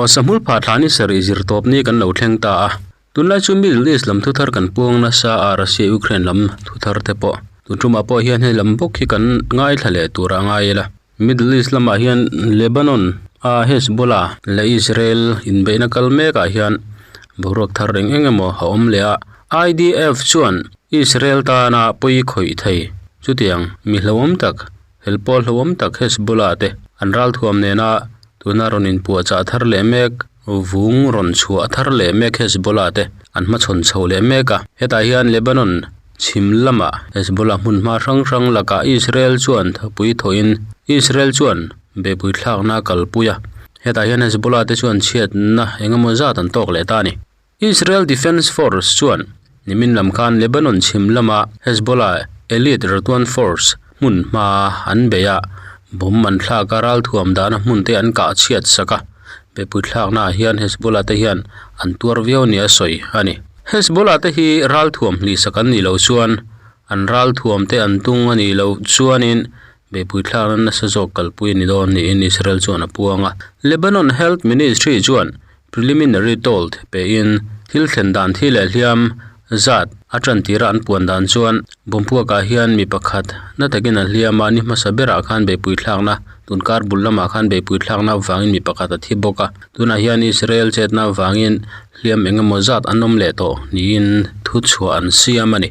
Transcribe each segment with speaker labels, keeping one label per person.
Speaker 1: Aw Sahmul phah thla ni sarih zir tawp ni kan lo thleng ta a. Tunlai chu Middle East lam thuthar kan puang nasa a, Russia Ukraine lam thuthar te pawh. Tun tumah pawh hian hei lam bawk hi kan ngaithla leh tur a ngai ila. Middle East lamah hian Lebanon a Hezbollah leh Israel inbeihna kal mekah hian boruak thar eng eng emaw a awm leh a. IDF chuan Israel tana pawi khawih thei chutiang mi hlauhawm tak Hel pawl hlauhawm tak Hezbollah te an ralthuam nena tuna rawn inpuahchah thar leh mek, vung rawn chhuah thar leh mek Hezbollah te an hmachhawn chho leh mek a. Hetah hian Lebanon chhim lamah Hezbollah hmunhma hrang hrang lakah Israel chuan thapui thawhin Israel chuan beihpui thlakna a kalpui a. Hetah hian Hezbollah te chuan chhiatna eng emaw zat an tawk leh ta a ni. Israel Defense Force chuan nimin lam khan Lebanon chhim lama Hezbollah elite Radwan Force hmun hma an bei a, bomb an thlak a, ralthuam dahna hmun te an kah chhiat sak a, bepui thlaknaah hian Hezbollah te hian an tuar viau nia sawi a ni. Hezbollah te hi ralthuam hlihsak an nih loh chuan an ralthuam te an tung a nih loh chuanin beipui thlakna nasa zawk kalpui a ni dawn niin Israel chuan a puang a. Lebanon Health Ministry chuan Preliminary toll pein thil thlen dan thi leh hliam zat a tan tira an puan dan chuan Bawmpuakah hian mi pakhat na takin a hliam a, ni hmasa berah khan beihpui thlakna tun kar bul lamah khan beihpui thlakna avangin mi pakhat a thi bawk a, tunah hian Israel chetna avangin hliam eng emaw zat an awm leh tawh niin thu chhuah an siam a ni.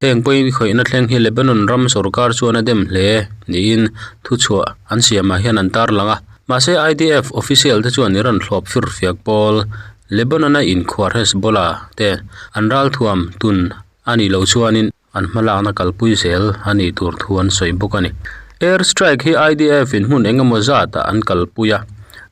Speaker 1: Heng pawi khawihna thleng hi Lebanon ram sorkar chuan a dem hle niin thu chhuah an siamah hian an tarlang a. Mahse IDF official te chuan Iran thlawp firfiak pawl Lebanon-a inkhuar Hezbollah te an ralthuam tun a nih loh chuanin an hmalakna kalpui zel a nih tur thu an sawi bawk a ni. Air strike hi IDF in hmun eng emaw zatah an kalpui a,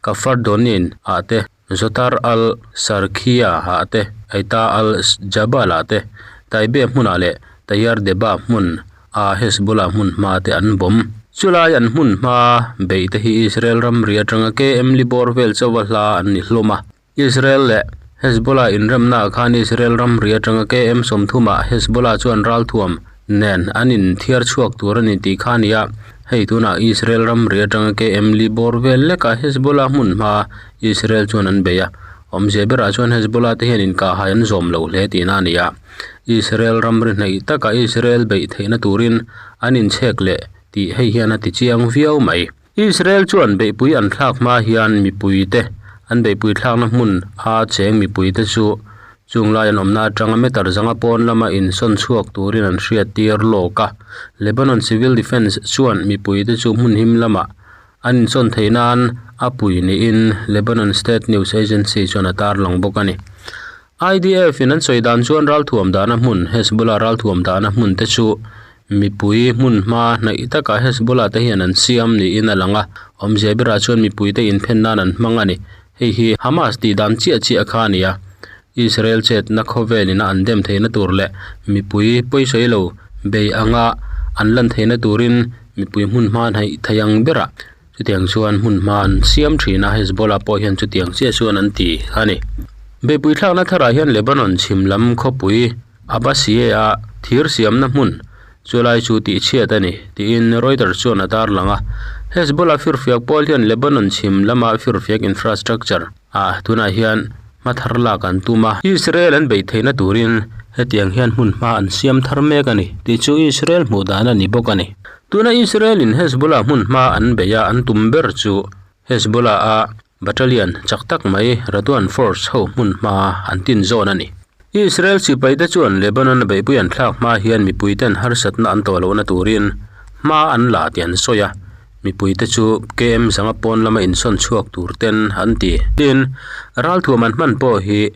Speaker 1: Kafar Donin ah te, Zotar al Sarkhia ah te, Aita al Jabal ah te, Taybeh hmunah leh Tayar Deba hmun a Hezbollah hmun hma te an bawm. Chulai an hmun hma beih te hi Israel ramri atanga KM Libor vel chauha hla an ni hlawm a. Israel leh Hezbollah inremna ah khan Israel ramri atanga KM 30 ah Hezbollah chuan ralthuam nen an inthiar chhuak tur a ni tih kha a ni a. Hei tunah Israel ramri atanga KM Libor vel lekah Hezbollah hmun hma Israel chuan an bei a. Awmzia berah chuan Hezbollah te hian inkahhai an zawm lo hle tihna a ni a. Israel ramri hnaih taka Israel beih theihna turin an inchhek leh tih hei hian a ti chiang viau mai. Israel chuan beihpui an thlak hma hian mipuite an beihpui thlakna hmun a cheng mipuite chu chung lai an awmna atanga meter zanga pawn lama insawn chhuak turin an hriattir lawk a. Lebanon Civil Defence chuan mipuite chu hmun him lamah an insawn theih nan a pui niin Lebanon State News Agency chuan a tarlang bawk a ni. IDF in an sawi dan chuan ralthuam dahna hmun, Hezbollah ralthuam dahna hmun te chu mipui hmun hma hnaih takah Hezbollah te hian an siam niin a lang a, awmzia berah chuan mipui te inphen nan an hmang a ni. Hei hi Hamas tih dan chiah chiah kha a ni a, Israel chetna khawvel ina an dem theihna tur leh mipui pawisawi lo bei anga an lan theihna turin mipui hmun hma hnaih thei ang berah Chutiang chuan hmun hma an siam thin a, Hezbollah pawh hian chutiang chiah chuan an ti a ni. Beihpui thlakna tharah hian Lebanon chhim lam khawpui Abbasiyeh-a thir siamna hmun chu lai chu tihchhiat a ni, tiin Reuters chuan a tarlang a. Hezbollah firfiak pawl hian Lebanon chhim lama firfiak infrastructure ah tunah hian hma thar lak an tum a. Israel an beih theihna turin hetiang hian hmun hma an siam thar mek a ni, tih chu Israel hmuh dan a ni bawk a ni. Tuna Israel-in Hezbollah hmun hma an beih a an tum ber chu Hezbollah-a battalion chak tak mai Radwan Force ho hmun hma an tin zawn a ni. Israel sipaite chuan Lebanon-a beihpui an thlak hma hian mipuiten harsatna an tawh lohna turin hma an la tih an sawi a, mipuite chu KM zanga pawn lama insawn chhuak tur ten an ti. Tin, ralthuam an hman pawh hi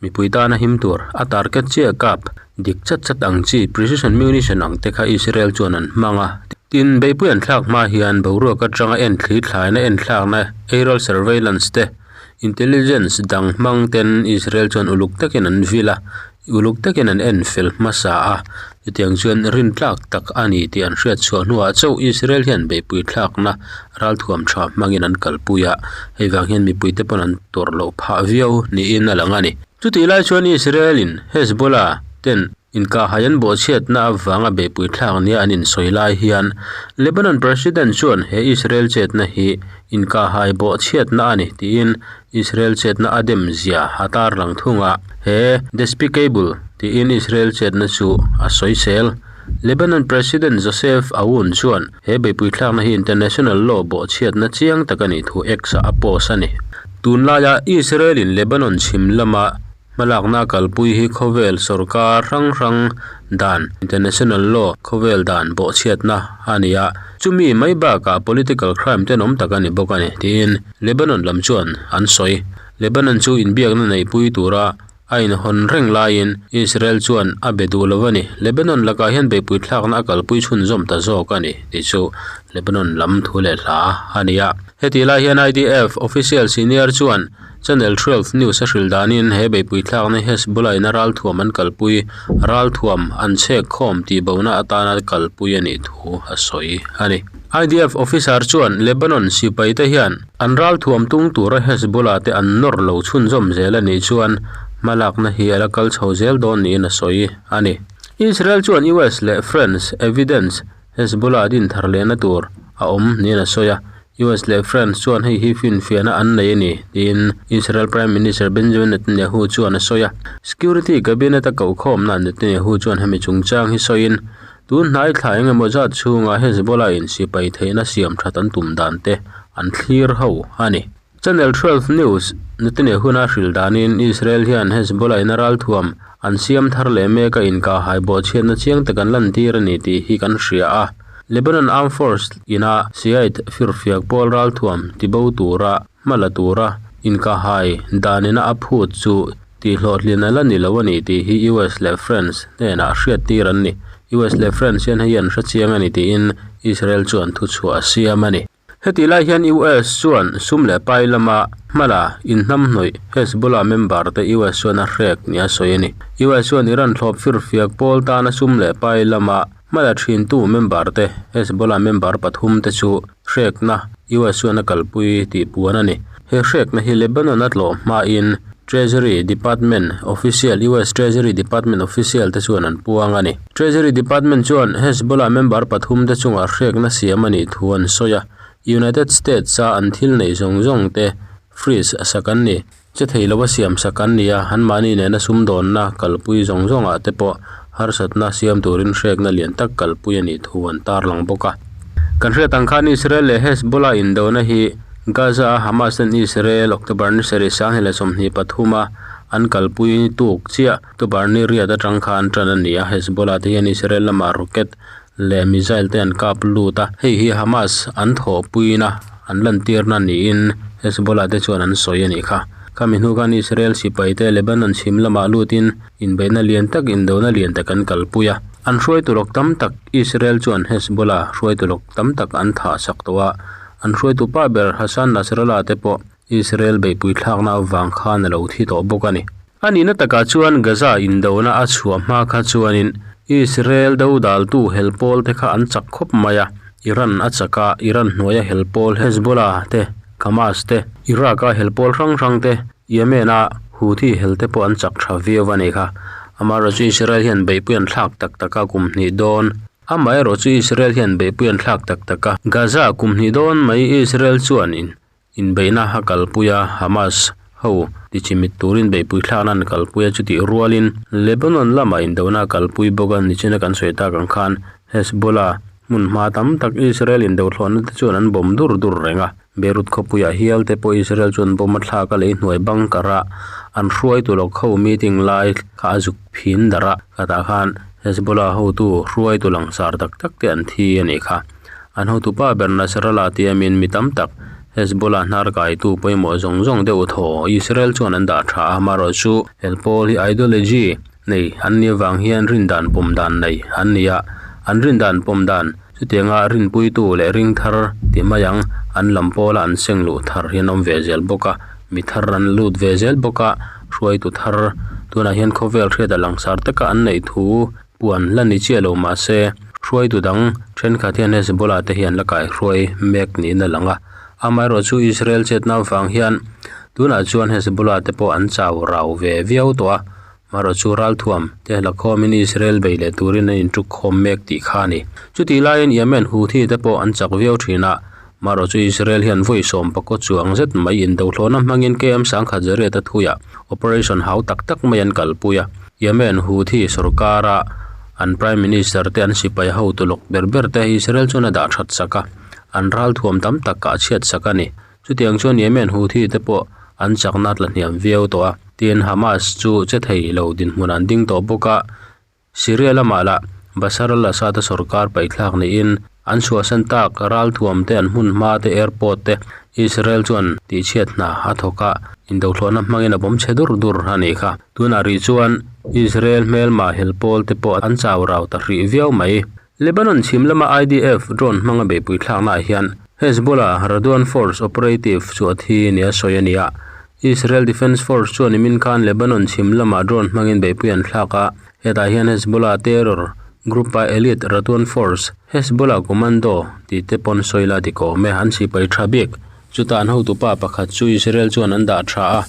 Speaker 1: Mipui tana him tur a target chiah kap dik chat chat ang chi precision munition ang te kha Israel chuan an hmang a. Tin, beihpui an thlak hma hian boruak atanga en thli thlaina en thlakna aerial surveillance te intelligence dang hmang ten Israel chuan uluk takin an vil a, uluk takin an en fel hmasa a. Chutiang chuan rintlak tak a ni tih an hriat chhuah hnuah chauh Israel hian beihpui thlakna ralthuam tha hmangin an kalpui a, hei vang hian mipuite pawn an tawrh loh phah viau niin a lang a ni. Chutih lai chuan Israel-in Hezbollah ten Inkahhai an bawhchhiatna avanga beihpui thlak nia an insawi lai hian Lebanon President chuan he Israel chetna hi inkahhai bawhchhiatna a ni tiin Israel chetna a dem zia a tarlang thung a, he despicable tiin Israel chetna chu a sawisel. Lebanon President Joseph Aoun chuan he beihpui thlakna hi international law bawhchhiatna chiang tak a nih thu X-ah a post a ni. Tunlaia Israel-in Lebanon chhim lama Hmalakna kalpui hi khawvel sorkar hrang hrang dan, international law, khawvel dan bawhchhiatna a ni a, chumi mai bakah political crime tenawm tak a ni bawk a ni, tiin Lebanon lam chuan an sawi. Lebanon chu inbiakna neihpui tura a inhawn reng laiin Israel chuan a be duh lo a ni. Lebanon lakah hian beihpui thlakna a kalpui chhunzawm ta zawk a ni, tih chu Lebanon lam thu leh hla a ni a. Hetih lai hian IDF official senior chuan Channel 12 News a hrilh danin he beihpui thlakna Hezbollah in a ralthuam an kalpui, ralthuam an chhek khawm tih bona atana kalpui a nih thu a sawi a ni. IDF officer chuan Lebanon sipai te hian an ralthuam tung tura Hezbollah te an nawr lo chhunzawm zel a nih chuan hmalakna hi a la kal chho zel dawn niin a sawi a ni. Israel chuan US leh France evidence Hezbollah din thar lehna tur a awm niin a sawi a, US leh France chuan hei hi finfiahna an nei a ni, tiin Israel Prime Minister Benjamin Netanyahu chuan a sawi a. Security Cabinet a kohkhawmnaah Netanyahu chuan hemi chungchang hi sawiin, tun hnai thla eng emaw zat chhunga Hezbollah in sipai theihna siam that an tum dan te an thlir ho a ni. Channel 12 News, Netanyahu a hrilh danin Israel hian Hezbollah in a ralthuam an siam thar leh mek a inkahhai bawhchhiatna chiang tak an lantir a ni tih hi kan hria a. Lebanon Armed Force ina Shiite firfiak pawl ralthuam tibo tura hma la tura inkahhai danina a phut chu tihhlawhtlin a la ni lo a ni tih hi US leh France hnenah hriattir an ni. US leh France hian hei an hrechiang a ni tiin Israel chuan thuchhuah a siam a ni. Hetih lai hian US chuan sum leh pai lama hmala inhnamhnawih Hezbollah member te US chuan a hrek nia sawi a ni. US chuan Iran thlawp firfiak pawl tana sum leh pai lama hmala thintu member te Hezbollah member pathum te chu hrekna US chuan a kalpui tih puan a ni. He hrekna hi Lebanon a tlawh hmain Treasury Department official US Treasury Department official te chuan an puang a ni. Treasury Department chuan Hezbollah member pathum te chungah hrekna siam a nih thu an sawi a, United States a an thil neih zawng zawng te freeze a sak an ni. Che thei lova siam sak an ni a, anmahni nena sumdawnna kalpui zawng zawngah te pawh harsatna siam turin hrekna lian tak kalpui a nih thu an tarlang bawk a. Kan hriat ang khan Israel leh Hezbollah indona hi Gaza a Hamas ten Israel October ni sarih 2023 a an kalpui tuk chiah October ni riat atang khan tan a ni a, Hezbollah te hian Israel lamah rocket leh missile te an kap lut a, hei hi Hamas an thawhpuina an lantirna niin Hezbollah te chuan an sawi a nih kha. Khami hnu khan Israel sipai te Lebanon chhim lamah lutin inbeihna lian tak indona lian tak an kalpui a, an hruaitu lawk tam tak Israel chuan Hezbollah hruaitu lawk tam tak an thah sak tawh a, An hruaitu pa ber Hassan Nasrallah te pawh Israel beihpui thlakna avang khan a lo thi tawh bawk a ni. A nihna takah chuan Gaza indona a chhuah hma kha chuanin Israel dodaltu hel pawl te kha an chak khawp mai a, Iran a chak a, Iran hnuaia hel pawl Hezbollah te, Hamas te, Iraq-a hel pawl hrang hrang te, Yemen-a Houthi hel te pawh an chak tha viau a ni kha. Amaherawhchu Israel hian beihpui an thlak tak tak a kum hnih dawn. Amaherawh chu Israel hian beihpui an thlak tak tak a. Gaza kum hnih dawn mai Israel chuan in inbeihna a kalpui a, Hamas ho tichimit turin beihpui thlakna an kalpui a, chutih rualin Lebanon lamah indona a kalpui bawk a, nichina kan sawi tak ang khan Hezbollah hmun hma tam tak Israel indothlawhna te chuan an bawm dur dur reng a. Beirut khawpuiah hial te pawh Israel chuan bomb a thlak a lei hnuai bunker a an hruaitu lawk ho meeting lai kha a zuk phin darh a, khatah khan Hezbollah hotu hruaitu langsar tak tak te an thi a nih kha. An hotu pa ber Nasrallah tiamin mi tam tak Hezbollah hnar kaitu pawimawh zawng zawng deuh thaw Israel chuan an dah tha a, amaherawh chu helpawl hi ideology nei an nih avang hian rindan pawm dan nei an ni a, an rindan pawm dan chutianga rinpuitu leh ring thar ti mai ang an lam pawla an seng luh thar hi an awm ve zel bawk a, mi thar an lut ve zel bawk a, hruaitu thar tunah hian khawvel hriat a langsar taka an neih thu puan la ni chiah lo mahse hruaitu dang thenkhat hian Hezbollah te hi an la kaihruai mek niin a lang a, amaherawh chu Israel chetna avang hian tunah chuan Hezbollah te pawh an chau rau ve viau tawh a. Marawh chu ralthuam te la khawmin Israel bei leh turin an intuk khawm mek tih kha a ni. Chutih laiin Yemen Houthi te pawh an chak viau thin a, marawh chu Israel hian vawi sawm pakua chuang zet mai indohlawhna hmangin KM sangkhat zariat a thuiah operation hau tak tak mai an kalpui a. Yemen Houthi sorkara an Prime Minister te an sipai hotu lawk ber ber te Israel chuan a dah that sak a, an ralthuam tam tak kah chhiat sak a ni. Chutiang chuan Yemen Houthi te pawh an chakna tla hniam viau tawh a, tin Hamas chu che thei lo dinhmun an ding tawh bawk a, Syria lamah lah Bashar al-Assad-a sorkar paihthlak niin an chhuahsan tak ralthuam te an hmun hma te airport te Israel chuan tihchhiat hna a thawk a, indohlawhna hmangin a bawm chhe dur dur a nih kha. Tunah rih chuan Israel hmelma helpawl te pawh an chau rau ta hrih viau mai. Lebanon chhim lama IDF drone hmanga beihpui thlaknaah hian Hezbollah Radwan Force operative chu a thi nia sawi a ni a. Israel Defense Force chuan nimin khan Lebanon chhim lamah drone hmangin beihpui an thlak a, hetah hian Hezbollah terror group-a elite Radwan Force, Hezbollah commando tih te pawn sawi la dik awm e, an sipai tha bik. Chutah an hotupa pakhat chu Israel chuan an dah tha a,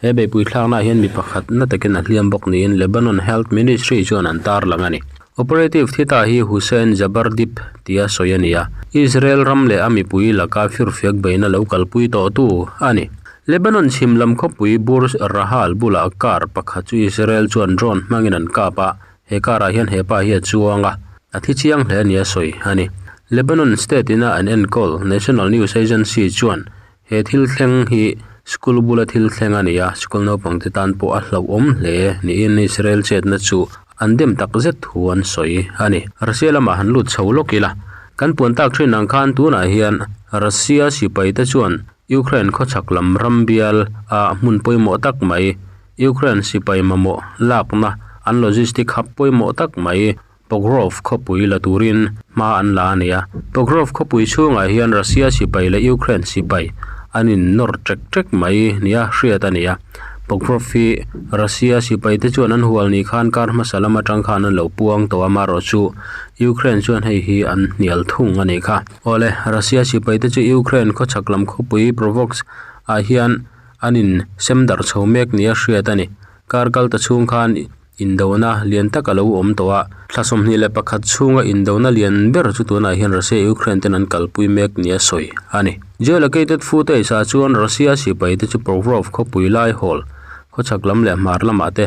Speaker 1: he beihpui thlaknaah hian mi pakhat na takin a hliam bawk niin Lebanon Health Ministry chuan an tarlang a ni. Operative thi ta hi Hussein Jaber Dib tia sawi a ni a, Israel ram leh a mipui laka firfiak beihna lo kalpui tawhtu a ni. Lebanon chhim lam khawpui Burj Rahal bulah car pakhat chu Israel chuan drone hmangin an kap a, he car ah hian he pa hi a chuang a, a thi chiang hle nia sawi a ni. Lebanon state ina an enkawl National News Agency chuan He thil thleng hi school bula thil thleng a ni a, school naupang te tan pawh a hlauhawm hle niin Israel chetna chu an dem tak zet thu an sawi a ni. Russia lamah han lut chho lawk ila, kan puan tak thin ang khan tunah hian Russia sipai te chuan Ukraine khawchhak lam ram bial a hmun pawimawh tak mai Ukraine sipai mamawh lakna an logistic hub pawimawh tak mai Pokrov khawpui la turin hma an la a ni a. Pokrov khawpui chhungah hian Russia sipai leh Ukraine sipai an innawr ṭek ṭek mai nia hriat a ni a. Pokrov hi Russia sipai te chuan an hual ni khan kar hmasa lam atang khan an lo puang tawh a, marawh chu Ukraine chuan hei hi an hnial thung a nih kha. Awle, Russia sipai te chu Ukraine khawchhak lam khawpui Provox ah hian an in sem darh chho mek nia hriat a ni. Kar kal ta chhung khan Indona lian tak a lo awm tawh a, thla 21 chhunga indona lian ber chu tunah hian Russia Ukraine ten an kalpui mek nia sawi a ni. Geolocated footage ah chuan Russia sipai te chu Pokrov khawpui lai hawl khawchhak lam leh hmar lamah te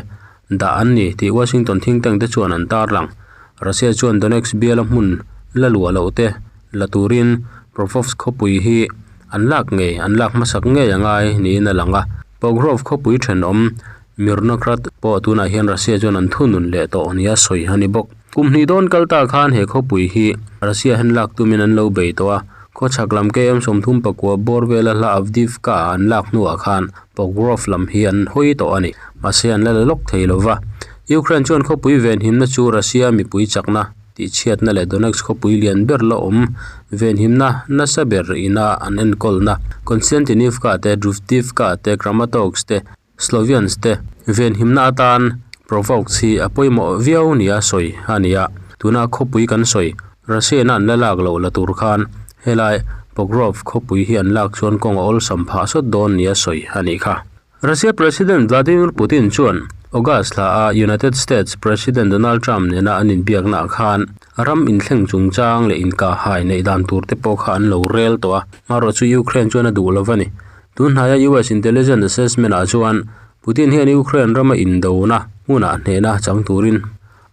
Speaker 1: dah an ni tih Washington think tank te chuan an tarlang. Russia chuan Donetsk biala hmun la luah loh te la turin Pokrovsk khawpui hi an lak ngei an lak hmasak ngei a ngai niin a lang a. Pokrov khawpui thenawm Mirnograd pawh tunah hian Russia chuan an thunun leh tawh nia sawi a ni bawk. Kum hnih dawn kal ta khan he khawpui hi Russia hian lak tumin an lo bei tawh a, khawchhak lam KM 39 bawr vela hla Avdiivka ah an lak hnuah khan Pokrov lam hi an hawi tawh a ni. Mahse an la la lawk thei lo va. Ukraine chuan khawpui venhimna chu Russia mipui chakna tihchhiatna leh Donetsk khawpui lian ber la awm venhimna nasa ber ina an enkawlna Konstantinivka te, Druzhkivka te, Kramatorsk te, Slovians te venhimna atan Provox hi a pawimawh viau nia sawi a ni a, tuna khawpui kan sawi Russia-na an la lak loh la tur khan helai Pokrov khawpui hi an lak chuan kawng a awlsam phah sawt dawn nia sawi a nih kha. Russia President Vladimir Putin chuan August thla a United States President Donald Trump nena an inbiaknaah khan ram inthleng chungchang leh inkahhai neih dan tur te pawh kha an lo rel tawh a, marawh chu Ukraine chuan a duh lo va ni. Tunhnaia US Intelligence Assessment ah chuan Putin hian Ukraine rama indona hmunah hnehna chang turin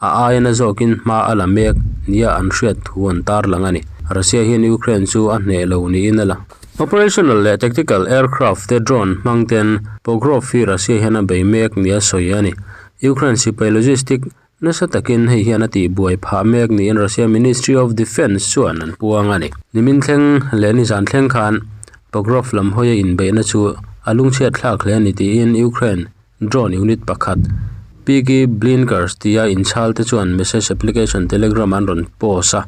Speaker 1: a aia na zawkin hma a la mek nia an hriat thu an tarlang a ni. Russia hian Ukraine chu a hneh lo niin a lang. Operational leh tactical aircraft te drone hmang ten Pokrov hi Russia hian a bei mek nia sawi a ni. Ukraine sipai logistic Nasa takin hei hian a tihbuai phah mek niin Russia Ministry of Defence chuan an puang a ni. Nimin thleng leh nizan thleng khan Pokrov lam hawia inbeihna chu a lungchhiat thlak hle a ni tiin Ukraine drone unit pakhat Peaky Blinkers tia inchhal te chuan message application Telegram an rawn post a.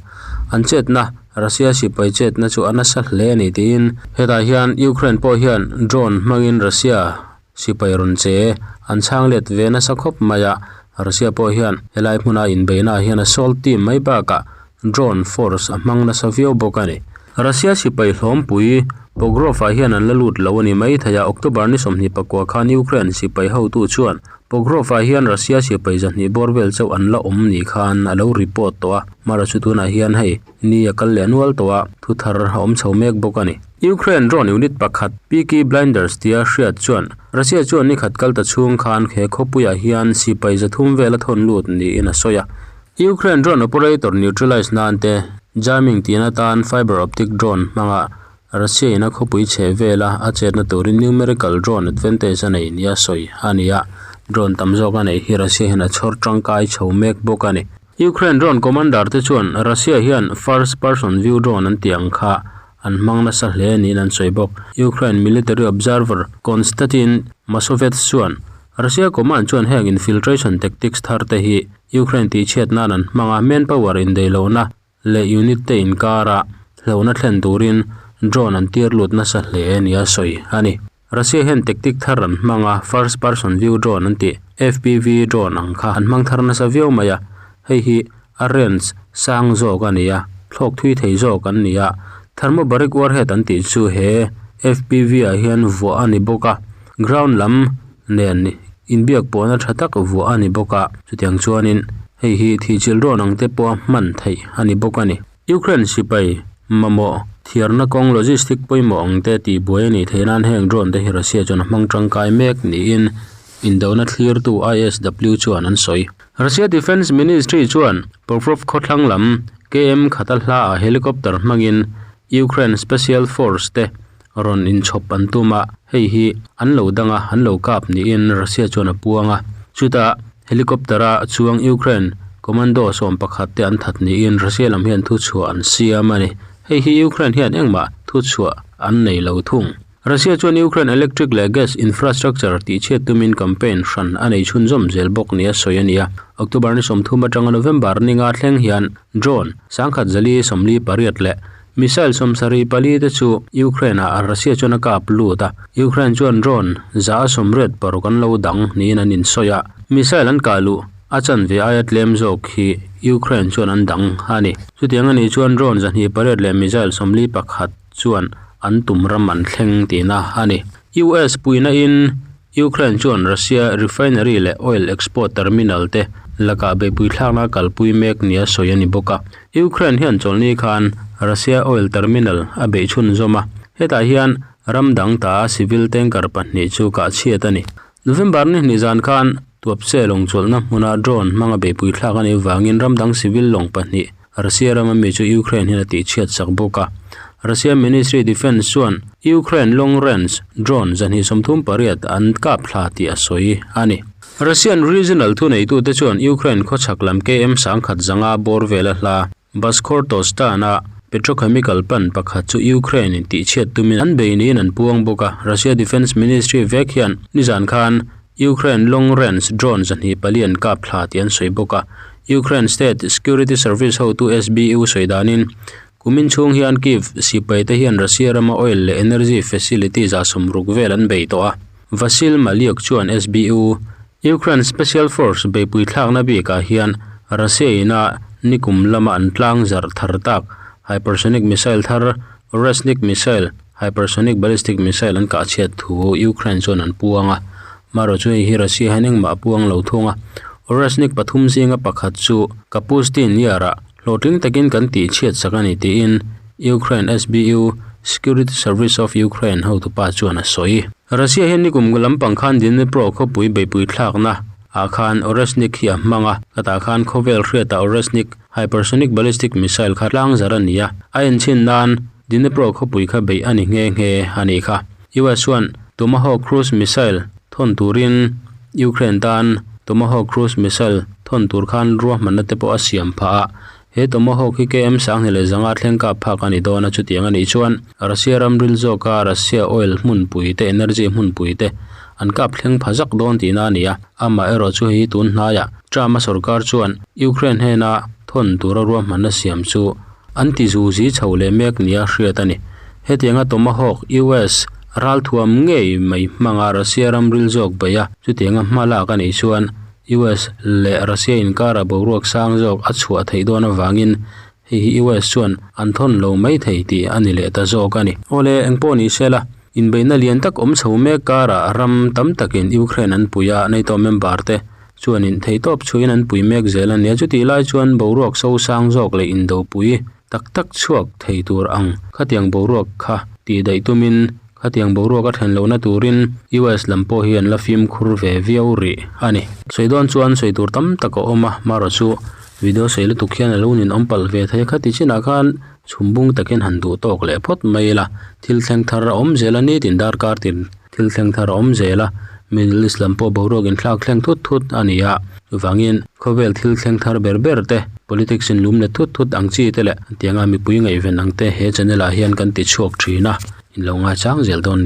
Speaker 1: An chetna, Russia sipai chetna chu a nasa hle a ni tiin hetah hian Ukraine pawh hian drone hmangin Russia Sipai rawn che an chhang let ve nasa khawp mai a, Russia pawh hian helai hmuna inbeihna ah hian assault team mai bakah drone force a hmang nasa viau bawk a ni. Russia sipai hlawmpui Pokrov ah hian an la lut lo a ni mai thei a, October ni 24 khan Ukraine sipai hotu chuan. Pokrov-ah hian Russia sipai zahnih bawr vel chauh an la awm ni khan a lo report tawh a, mara chu tunah hian hei ni a kal leh nual tawh a, thu thar a awm chho mek bawk a ni. Ukraine drone unit pakhat Peaky Blinders tia hriat chuan Russia chuan ni khat kal ta chhung khan he khawpuiah hian sipai zathum vel a thawn lut niin a sawi a. Ukraine drone operator neutralize nan te jamming tihna atan fiber optic drone hmanga Russia in a khawpui chhe vela a chetna turin numerical drone advantage a nei nia sawi a ni a, drone tam zawk a neih hi Russia hian a chhawr tangkai chho mek bawk a ni. Ukraine drone commander te chuan Russia hian first person view drone an tih ang kha an hmang nasa hle niin an sawi bawk. Ukraine military observer Konstantin Masovets chuan Russia command chuan heng infiltration tactics thar te hi Ukraine tihchhiat nan an hmang a, manpower indeihlohna leh unit te inkara hlauhna thlen turin drone an tir lut nasa hle nia sawi a ni. Russia hian tactic thar an hmang a, first person view drone an tih FPV drone ang kha an hmang thar nasa viau mai a, hei hi a range sang zawk a ni a, thlawk thui thei zawk an ni a, thermobaric warhead an tih chu he FPV ah hian vuah a ni bawk a, ground lam nen inbiak pawhna tha tak vuah a ni bawk a, chutiang chuanin hei hi thihchilh rawn ang te pawha hman theih a ni bawk a ni. Ukraine sipai mamawh thiarna kawng logistic pawimawh ang te tihbuai a nih theih nan heng drone te hi Russia chuan a hmang tangkai mek niin indona thlirtu ISW chuan an sawi. Russia Defence Ministry chuan Pokrov khawthlang lam KM khata hlaah helicopter hmangin Ukraine Special Force te rawn inchhawp an tum a, hei hi an lo dang a, an lo kap niin Russia chuan a puang a. Chutah helicopter-a chuang Ukraine commando 11 te an that niin Russia lam hian thuchhuah an siam a ni. Hei hi Ukraine hian engmah thuchhuah an nei lo thung. Russia chuan Ukraine electric leh gas infrastructure tihchhiat tumin campaign hran a nei chhunzawm zel bawk nia sawi a ni a. October ni 30 atanga November ninga thleng hian drone 1448 leh Missile 74 te chu Ukraine ah Russia chuan a kap lut a, Ukraine chuan drone 186 an lo dang niin an insawi a, missile an kah luh a chanve aia tlem zawk hi Ukraine chuan an dang a ni. Chutiang a nih chuan drone 28 leh missile 41 chuan an tum ram an thleng tihna a ni. US puihna in Ukraine chuan Russia refinery leh oil export terminal te lakah beihpui thlakna a kalpui mek nia sawi a ni bawk a. Ukraine hian chawlhni khan Russia oil terminal a beih chhunzawm a, hetah hian ram dang ta civil tanker pahnih chu kah chhiat a ni. November ni hnih zan khan Tuapse lawng chawlhna hmuna drone hmanga beihpui thlak a nih vangin ram dang civil lawng pahnih Russia rama mi chu Ukraine hian a tihchhiat sak bawk a. Russia Ministry Defence chuan Ukraine long range drone 238 an kap thla tih a sawi a ni. Russian regional thuneitute chuan Ukraine khawchhak lam KM 1005 bawr vela hla Bashkortostan-a petrochemical plant pakhat chu Ukraine in tihchhiat tumin an bei niin an puang bawk a. Russia Defence Ministry vek hian nizan khan Ukraine long range drone 24 an kap thla tih an sawi bawk a. Ukraine State Security Service hotu SBU sawi danin kumin chhung hian Kyiv sipai te hian Russia rama oil leh energy facility 60 vel an bei tawh a. Vasyl Maliuk chuan SBU, Ukraine Special Force beipui thlakna bikah hian Russia ina nikum lama an tlang zarh thar tak hypersonic missile thar Oreshnik missile, hypersonic ballistic missile an kah chhiat thu Ukraine chuan an puang a. Marawh chu hei hi Russia hian engmah a puang lo thung a. Oreshnik pathum zinga pakhat chu Kapustin Yar-ah hlawhtling takin kan tih chhiat sak a ni tiin Ukraine SBU, Security Service of Ukraine, hotupa chuan a sawi. Russia hian nikum lampang khan Dnipro khawpui beihpui thlakna ah khan Oreshnik hi a hmang a, khatah khan khawvel hriatah Oreshnik hypersonic ballistic missile kha tlang zar a ni a, a enchhin nan Dnipro khawpui kha beih a ni nghe nghe a nih kha. US chuan Tomahawk cruise missile thawn turin Ukraine tan Tomahawk cruise missile thawn tur khan ruahmanna te pawh a siam phah a, he Tomahawk hi KM 1100 thleng kap phak a ni dawn a, chutiang a nih chuan Russia ram ril zawka Russia oil hmunpui te energy hmunpui te an kap thleng pha zak dawn tihna a ni a, amah erawh chu hei hi tun hnaiah Trump-a sorkar chuan Ukraine hnena thawn tura ruahmanna siam chu an ti zu zi chho leh mek nia hriat a ni. Hetianga Tomahawk, US, ralthuam ngei mai hmanga Russia ram ril zawk beih a, chutianga hma lak a nih chuan US leh Russia inkara boruak sang zawk a chhuah theih dawn avangin hei hi US chuan an thawn lo mai thei tih a ni leh ta zawk a ni. Awle, engpawh ni se la. Inbeihna lian tak awm chho mek karah ram tam takin Ukraine an pui a, NATO member te chuanin theihtawp chhuihin an pui mek zel a nia. Chutih lai chuan boruak sosang zawk leh indopui tak tak chhuak thei tur ang khatiang boruak kha tih daih tumin khatiang boruak a thlen lohna turin US lam pawh hi an la fimkhur ve viau rih a ni. Sawi dawn chuan sawi tur tam tak a awm a, marawh chu video sawi lutuk hian a lo ninawm palh ve thei a, khati chinah khan chhum bung takin han duh tawk leh phawt mai ila, thil thleng thar a awm zel a ni tin darkar tin thil thleng thar a awm zel a, Middle East lam pawh boruak inthlak thleng thut thut a ni a, chuvangin khawvel thil thleng thar ber ber te, politics in lum let thut thut ang chi te leh tianga mipui ngaihven ang te he channel ah hian kan ti chhuak thin a, in lo ngaichang zel dawn ni.